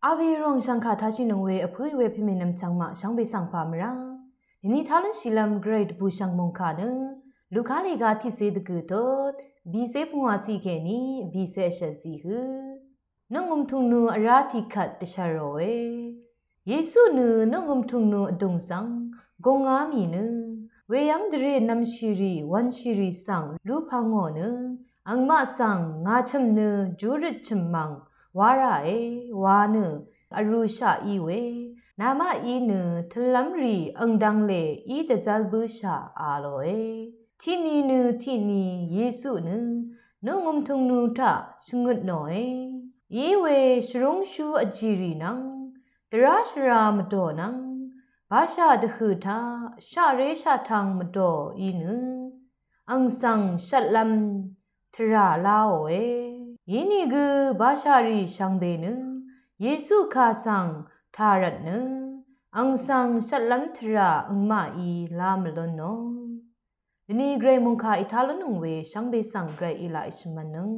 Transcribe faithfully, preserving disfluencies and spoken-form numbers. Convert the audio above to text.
Awe rong shvngkà tashì nøng we vpǿì we pèmè nvmchvng maq shvngbe svng pà mvrá. Dvni talún shìlvm gvray dvbù shvng mòngkà nø Luka lèga tiqse dvgø̀ tot bìse pvngwà siq kèní bìse vshvt siq hø. Nøngø̀m tùngnu vrá tiqkvt dvshv̀ròe. Yesu nø nøngø̀m tùngnu vdùng svng gongá mì nø weyv́ng dvrè nvmshìrì wv̄nshìrì svng lú pvngò nø angmaq svng ngà chø̀m nø júrøt chø̀m mv̀ng wá ràe wa nø vrūshaq í we. Namaqí nø tø̄lv́mrì angdv̄nglè í dvzv́l bǿshà a lòe. Tiqni nø tiqni Yesu nø nøngø̀m tùngnu taq shvngøt nòe. Í we shvrúngshú vjìrì nvng dvrá shvra mvdò nvng bashà dvhø̀ taq shaqré shaqtvng mvdò í nø ang svng shvtlv́m tvrà láòe. Inìgø bashàrì shvngbe nø Yesu kà svng tà rvt nø ang svng shvtlv́m tvrà angmaqí lá mvlúnò. Dvni gvray mòngkà ìtalúnnøng we shvngbe svng gvray ìlaq ìshvmv̄nnøng.